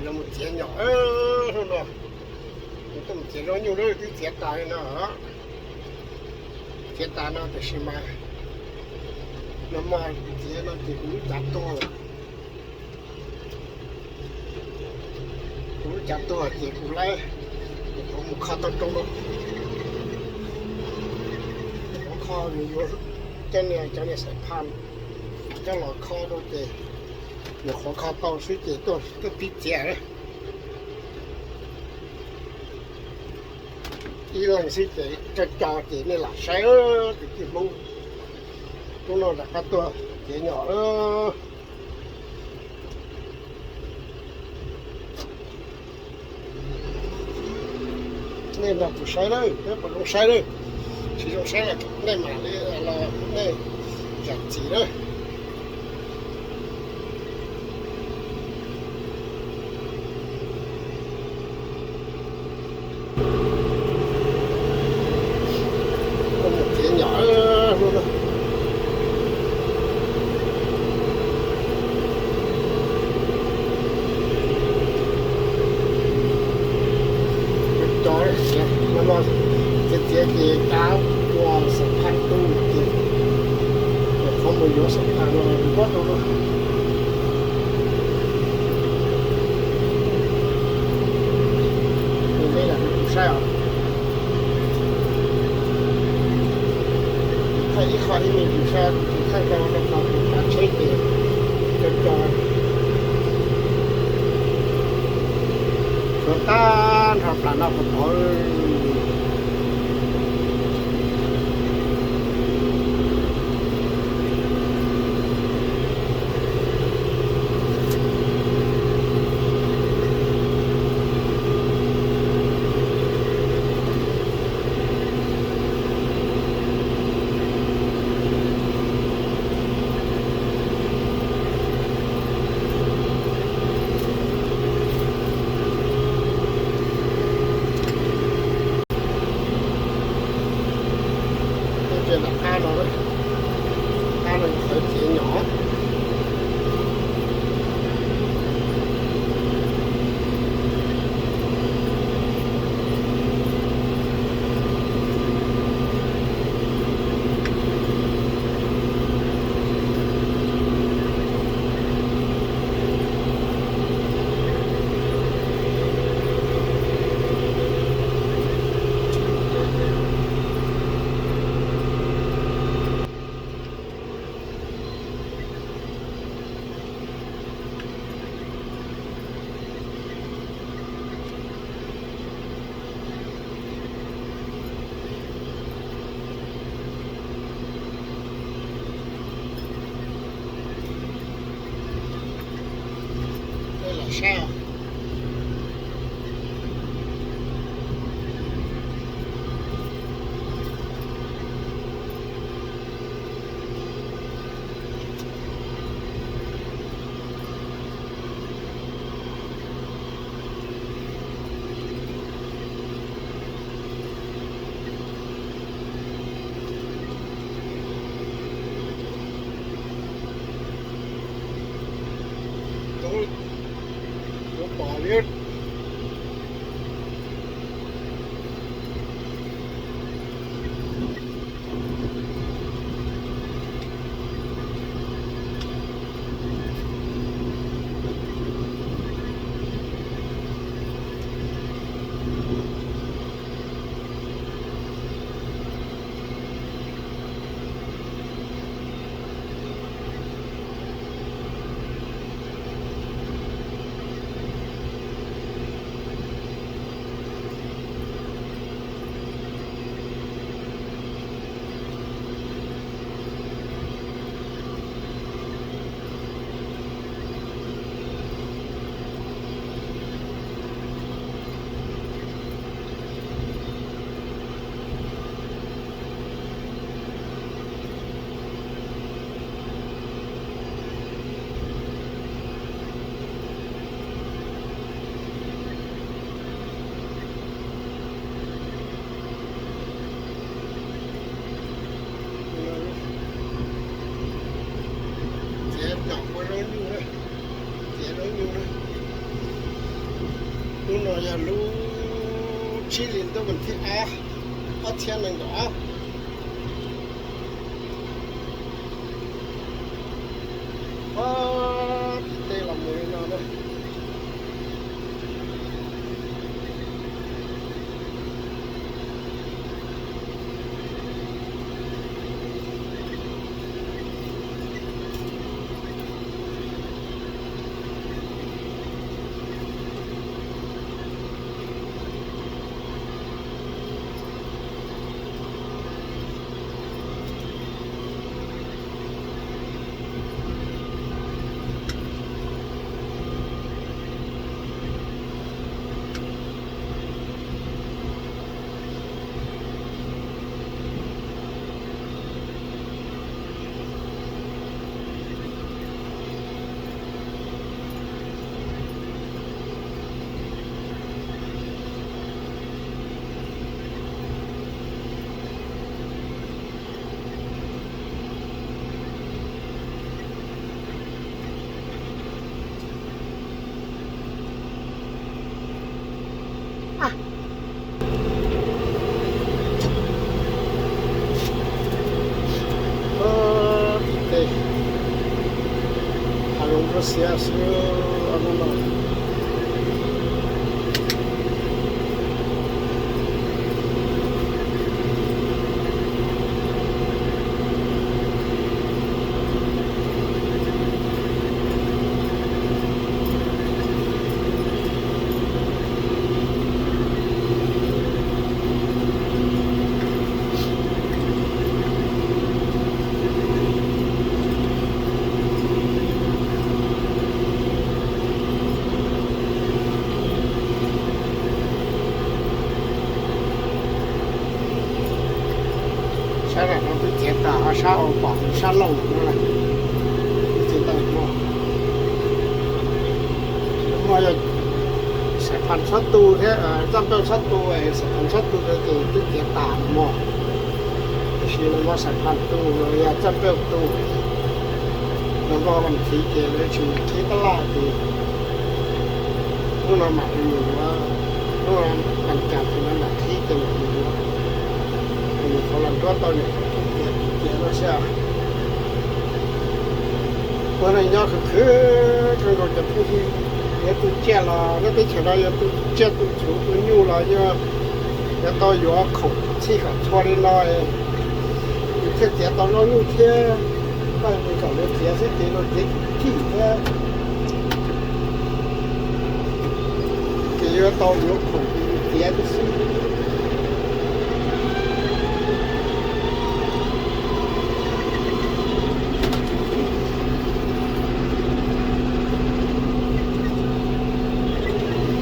Los mus txiav nyom, hnub no kuv tuaj mus txiav zaub nyuj lawm, twb txiav tas li no. Txiav tas no tiam sis mas nag hmo kuv txiav no ces kuv lub cav tuag lawm. Kuv lub cav tuag ces kuv laib, kuv mus kho tau rau no. Kuv kho, yuav coj niag, cov niag xais phaj coj los kho rau ces nyuam qhuav kho tau xwb ces tuaj pib txiav. Ib leeg xwb ces co co ces nej lam saib, kwv tij Hmoob. Hnub no rov qab tuaj txiav nyom lawm. Nej nrog kuv saib lawm, peb puas zoo saib lawm. Tsis zoo saib los nej mam li los nej zam txim lawm. Tuaj mus txiav nyom hnub no. Cov txiav no, txiav txiav ces cav ua xam phaj tu ces, ces qhov mus yuav xam phaj no npab rau no. Tus me lam tus saib os. Thaij ib qho ib me tus saib, tus thaij tau no qhov tus cav tsheb ces co co. Tuav tag nrho plas no puas tod. Tej ntsia nram qab no, qab no yog qhov txiav nyom. Lam saib os. Kuv pom li. Txiav nyom ua zaub nyuj na, txiav zaub nyuj na. Lub no yog lub tsib hlis ntuj vas thib ob, ob txhiab nees nkaum ob. Pab tim tej los mus li no na. Tim tej hav zoov nruab xiab xwb no. Sab nram no twb txiav tas, ho sab hauv pom sab laug no, twb txiav tas mog. Mog yog xais phas txhob tu thiab, txaj npauj txhob tu, xais phas txhob tu ces twb txiav tas mog. Tiam sis no mog xais phas tu los yog txaj npauj tu, no mog vas thiv ces lawv tsis qhib tab laj ces hnub no mam li mus yuav, hnub no vas cas ces no mam qhib ces mam li yuav. Ces nws qhov los nruab tau nws qhov khib tias tias no xwb. Ua neej nyob khwv khwv kawg nkaus cov phooj ywg, yog tus tsiaj los nyob teb chaws no yog tus tsiaj tus txhuv tus nyuj los yog yuav tau yuav khoom txhij khoom txhua li no, nws thiaj txiav tau noj nyuj thiab. Paj nws kom lawv txiav xwb ces luag txiav chim thiab. Ces yuav tau yuav khoom ces yus txiav tib si.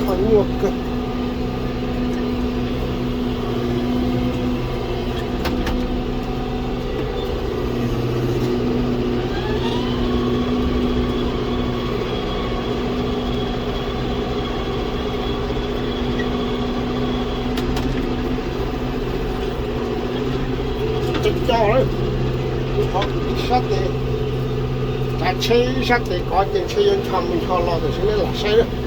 Kho nyuaj kawg. Cov cov lawm, qhov sab tes, cav tsheb sab tes kov ces ntshe yuav ncho mus ncho los tam sim nej lam saib lawm.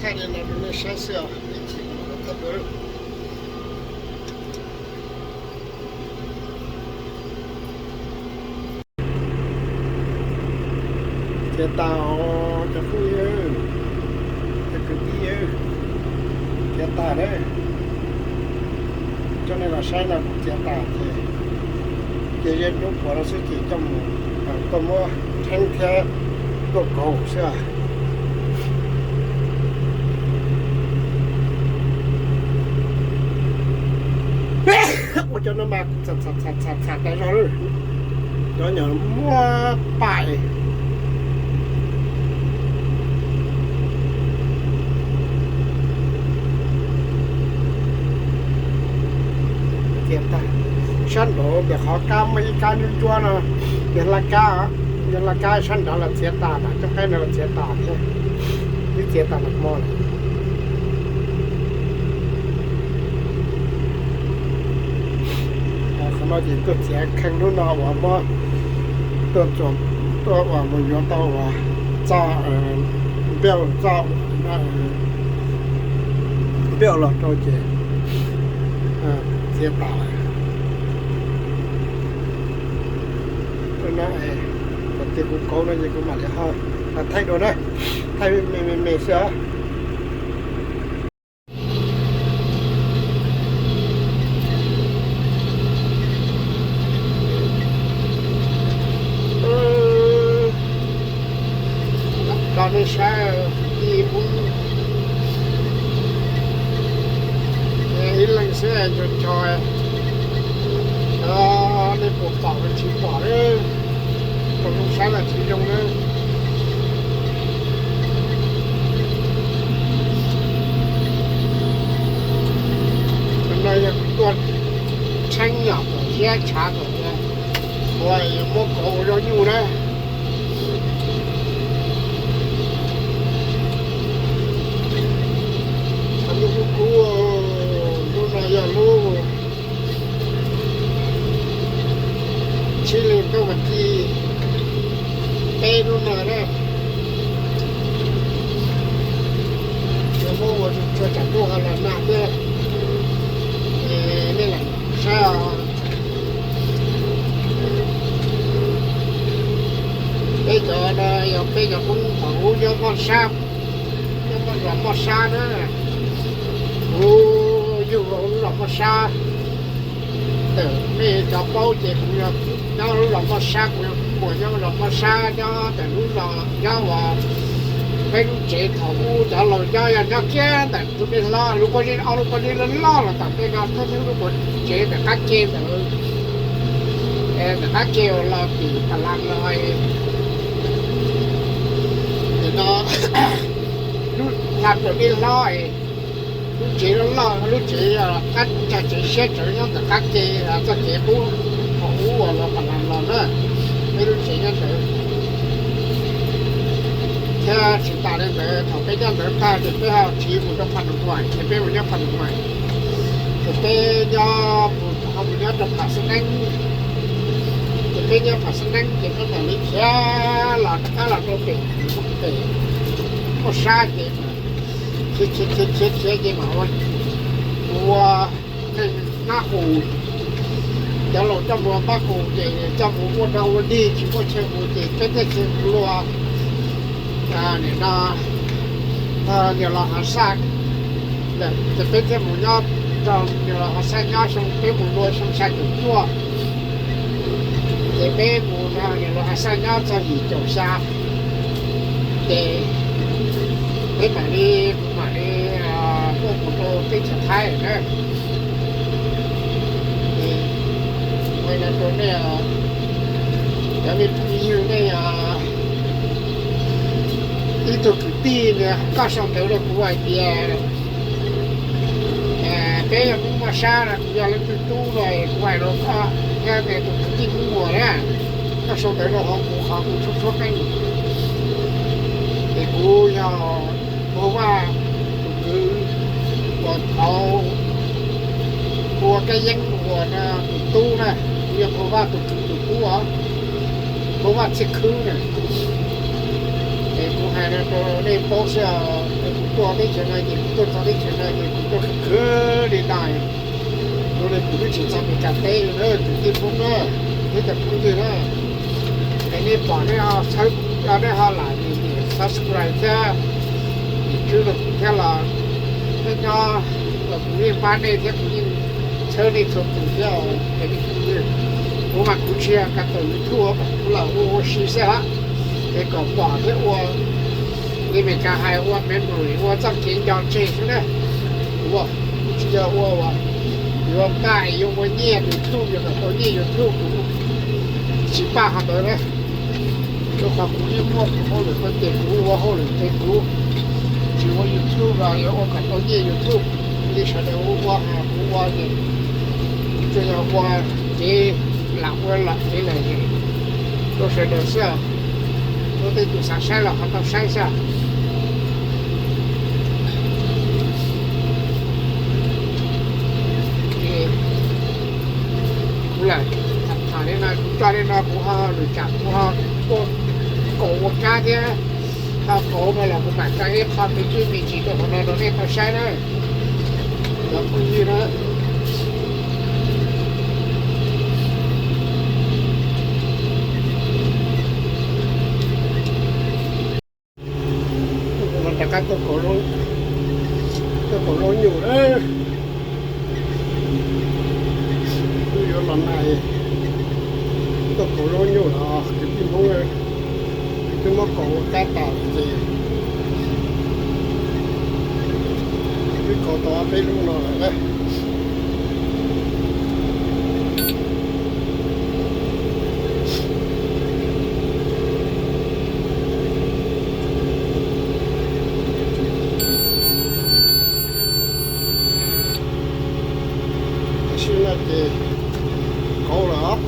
Thaij li no rau nej saib xwb os, ib chim kuv mam thaij dua. Txiav tas os cov phooj ywg, cov kwv tij, txiav tas na. Coj nej los saib no kuv txiav tas ces, ces zeb dub puav no xwb ces coj mus, tuaj muab rheeb thiab tuaj kauv xwb. Ua cov no mas txham txham txham txham tas zog lawm, cov nyuam muaj pam. Txiav tas, sab nraud ntawm qhov kab muaj ib kab ntsuab ntsuab no, yog laj kab, yog laj kab sab nraud los txiav tas, cov qaib no los txiav tas thiab, twb txiav tas nag hmo lawm. Qhov no ces tuaj txiav kheej hnub no uas muab tuaj, tuaj uas mus yuav tau uas txoj npej txoj npej los rau ces txiav tas lawm. Thaum twg kuv kauv no ces kuv mam li ho thaij dua na, thaij me me me xwb os. Rau nej saib, ib leeg xwb nco nco, nej puas pom los tsis pom, rau nej saib los tsis zoo na. Cov no yog kuv tuaj tsheeb yom, kom siab tshav kom tias kuv yuav muab kauv ua zoj nyuj na. Lub kub kub, lub no yog lub tshib leeg tuaj vas thib peb lub no na. Yuav muab ua tsuag tsam ntuj ho los nag thiab, es nej lam saib os. Peb cov no yog peb cov Hmoob thaum ub nyob Moj Sab, nyob Moj Zos Moj Sab na. Kuv yug los lub zos Moj Sab, ntawm nej cov paub ces kuv yog nyob lub zos Moj Sab, kuv yog Hmoob Muas nyob zos Moj Sab, nyob ntawm lub zos nyob uas peb lub tsev thaum ub cov laus nyob yog nyob kiag ntawm tus dej hlob, lub pob zeb, ob lub pob zeb loj loj los tom tej no, thiab lub tsev ntawm qab ke ntawd, ntawm qab ke uas los tim Pas Las los no, hla tus dej hlob, lub tsev loj loj, lub tsev qab ncag tsev siab tsawv nyob ntawm qab ke, txoj kev pub thaum ub uas los Pas Las los na, peb lub tsev nyob ntawd. Thiab tsis tas li ntawd, thaum peb nyob ntawd tag ces peb ho tsiv mus rau Phas Nus Muais, ces peb mus nyob Phas Nus Muais, ces peb nyob mus, ho mus nyob rau Pham Xab Neeb, ces peb nyob Pham Xab Neeb ces peb mam li khiav los rov qab los rau pem, pem Moj Sab ces khiav khiav khiav khiav ces mam ua, ua neeg Nab Qus. Cov laus coj mus Nab Qus ces coj mus ua dog ua dig tsis muaj chaw mus ces peb thiaj li mus ua nim no Niam Laus Hav Xaj lawm ces peb thiaj mus nyob rau Niam Laus Hav Xaj nyob xyoo, peb mus ua xyoo xya caum cuaj. Ces peb mus nrog Niam Laus Hav Xaj nyob txog yim caum xya, ces peb mam li, mam li tuaj mus rau teb chaws Thaib na. Ces ua no rau nej, cov me phooj ywg, nej ib tug kwv tij nws koj sau ntawv rau kuv hais tias peb yog Hmoob Moj Sab no, kuv yog leej twg tub no, kuv hais rau koj thiab tus kwv tij Hmoob Muas na, koj sau ntawv rau hauv kuv qhov kuv tshuab tshuab qeej. Ces kuv yog Phau Vaj tus kwv uas thaud ua Kab Yeeb uas tus tub na, kuv yog Phau Vaj tus kwv tus tub os, Phau Vaj Txhiaj Khwb na. Ces kuv Hais rau nej paub xwb os, kuv tuaj teb chaws no ces kuv tuaj txog teb chaws no ces kuv tuaj khwv khwv li no. Tus li kuv twb tsis txog Meskas teb li na, tus tij Hmoob na, thiab cov phooj ywg na. Es nej pom nej ho txhawb, nej ho like, nias subscribe thiab nias tswb rau kuv thiab los, thiab nyob los kuv yeej pab nej thiab kuv yeej txhawb nej txhua tus thiab os cov phooj ywg. Kuv mas kuv tsis yog ka tawm YouTube, kuv lam ua ua si xwb os, es kom pom thiab ua li Meskas hais ua memory, ua txoj kev nco tseg xwb na. Kuv tsis yog ua uas yuav npaj yuav ua nyiaj YouTube, yuav kom tau nyiaj YouTube, kuv tsis npaj qhov ntawd na. Rau qhov kuv yeej muaj kuv hauj lwm no ces kuv ua hauj lwm ces kuv tsis ua YouTube los yuav ua kom tau nyiaj YouTube li sawv daws ua ua, kuv ua ces kuv tsuas yog ua kev lam ua lom kev lawm es rau sawv daws xwb. Rau tej tus xav saib los ho tau saib xwb. Ces kuv lam tham tham li no, kuv coj li no kuv ho lwm tsam kuv ho tuaj kaum ua kab thiab, ho kauv no los kuv mam coj ib qho me ntsis me ntsis rau hauv no rau nej tau saib na, cov phooj ywg na. Rov qab tuaj kaum zaub nyuj na. Wb yuav los nag, tuaj kaum zaub nyuj los kwv tij Hmoob twb muab kaum ua kab tas lawm ces wb kaus tau ob peb lub no lawm na. Tam sim no ces kauv lawm os.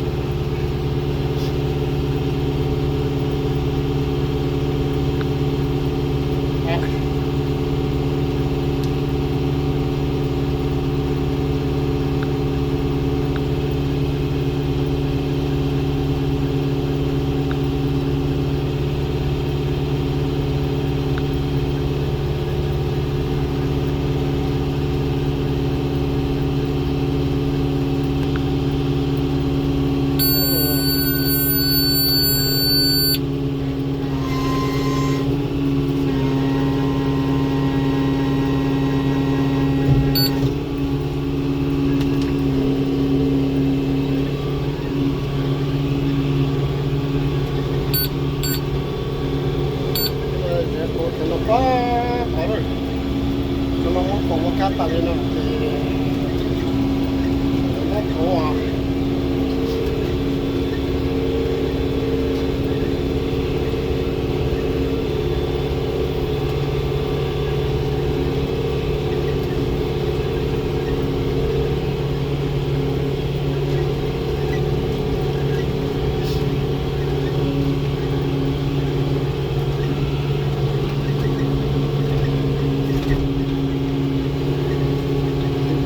Cov no muab kaus ua kab tas li no ces muab kauv.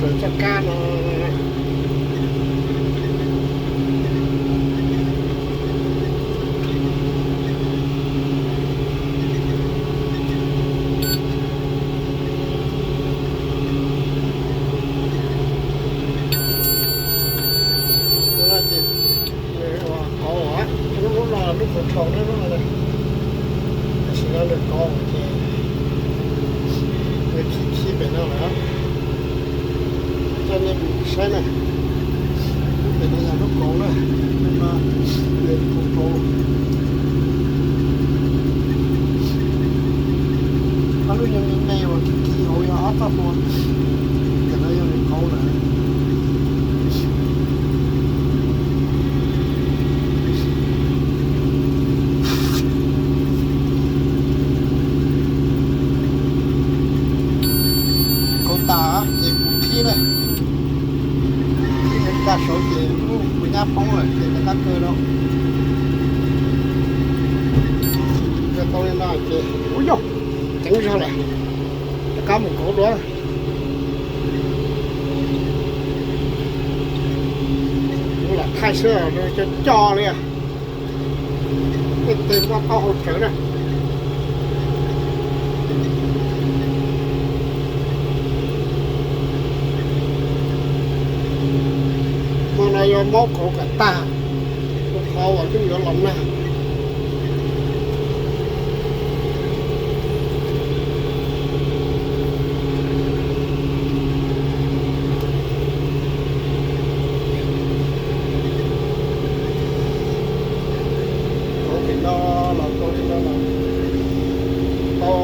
Raws txoj kab no. Tus no ces nws ua kauv, lub lub no lub kaus rhau na, lub no na. Tam sim no nws kauv ces nws chim chim pem no lawm. Coj nej mus saib na. Lub pem no yog lub kauv na, lub no nws kaus rau. Ob lub yog me me uas kim kim hauv yog ob txoj hlua, tam no yog nws kauv lawm. Kauv tas ces kuv khib na, khib tag saud ces lub kuv nyab poob lawm ces rov qab kaw rau. Kaw tau li no ces ua yog ceev zog lawm, rov qab mus kauv dua. Kuv lam thaij xwb, coj coj li. Tej tes muab taub hau tsawv na. Mob kauv kom tag, qhov uas twb yuav los nag. Kauv tim no los tau li no los tau.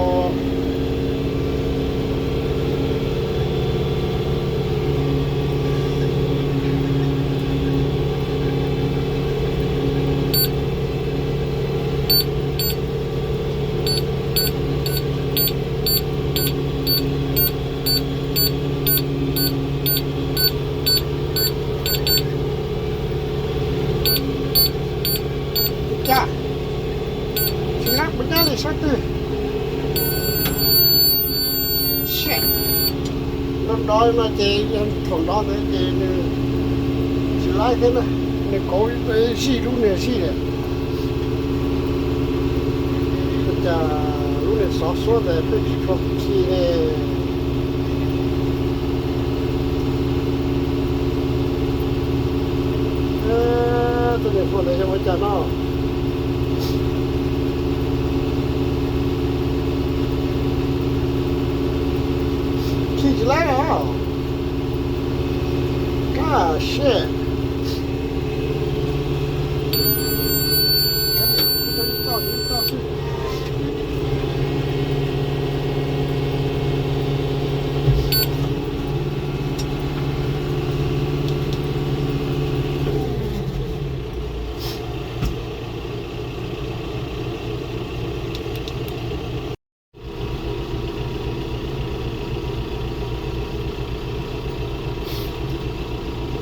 Ua cas tsis laib puas nyab li sab twg? Nrov nrov no ces yog thaum nrov ntawd ces nws tsis laib thiab na, nws kauv zij lub niag zij lawm. Ua cas lub niag xov xuab ntawd pheej tsis tshua khi ne? Tus niam hluas ntawd yog ua cas no? Khi tsis laib los? Kaj siab.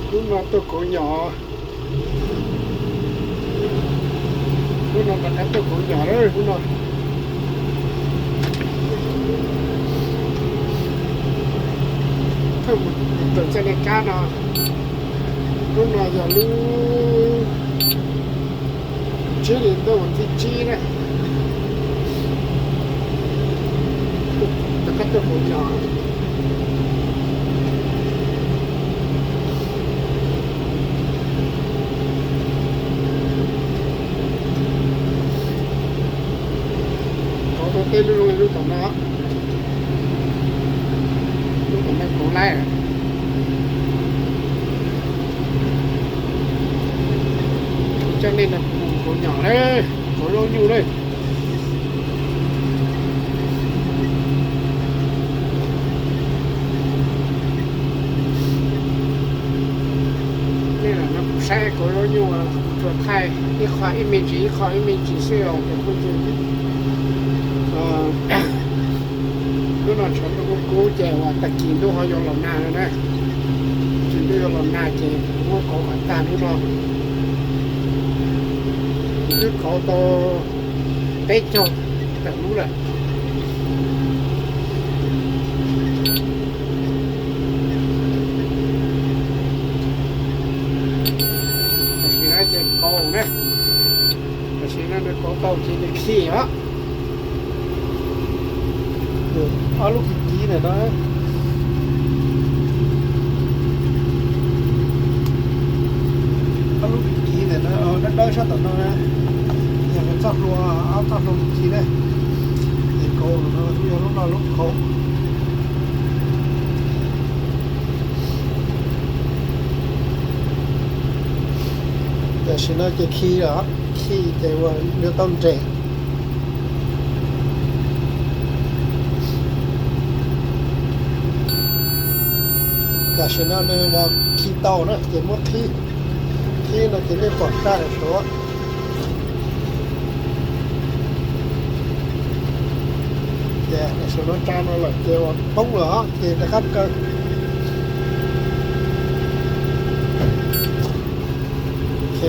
Hnub no tuaj kauv nyom, hnub no rov qab tuaj kauv nyom lawm hnub no. Pheej mus tawm txoj niag kab no, hnub no yog lub tsib hli ntuj vas thib tsib na, rov qab tuaj kauv nyom. Kauv tau tej lub zoo li lub tom no, lub tom no kauv laib. Coj nej los mus kauv nyom na, kauv zaub nyuj na. Nej lam no kuv saib kauv zaub nyuj, kuv tsuas thaij ib qho ib me ntsis ib qho ib me ntsis xwb os cov phooj ywg. Hnub no tshav ntuj kub kub ces uas tag kis ntuj ho yuav los nag no na. Tag kis ntuj yuav los nag ces kuv muab kauv kom tag hnub no. Kuv twb kauv tau peb caug tawm lub lawm. Tam sim no ces kauv na, tam sim no nws kauv tau ces nws khi os. Ob lub kiv kiv ntawm no, ob lub kiv kiv ntawm no dawb dawb sab tom no na, yog txoj hlua, ob txoj hlua kiv kiv na, ces kauv no yog lub no lub kauv. Tam sim no ces khi lawm, khi ces ua yuav tau nres. Tam sim no nws ua khi tau na ces muab qhib, qhib no ces nej pom tsa lawm suav. Ces tam sim no tsa no lawm ces ua poob lawm ces rov qab kaw. Ok.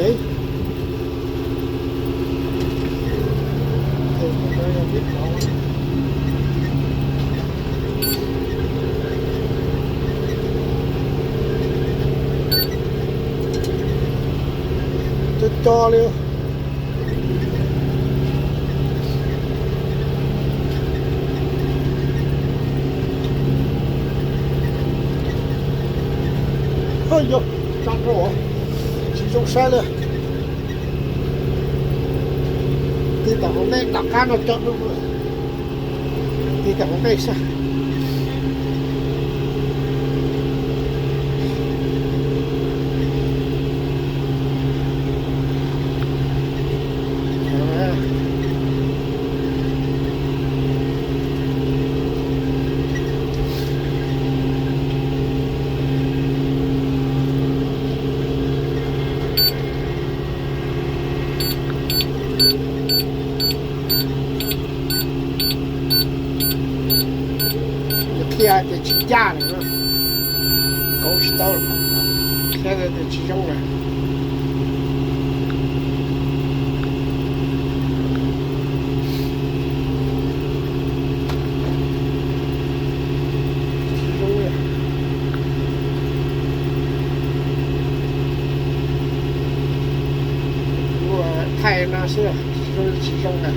Cov co li. Oj yog, tsa dhau. Zoo saib li. Tig tom hauv ntej tom qab no cov dub. Tig tom hauv ntej saib. Qhia tias tsis ncaj lawm, kauv tsis tau, qhia tias tsis zoo lawm. Tsis zoo li. Kuv thaij no xwb, tsis zoo li tsis zoo na.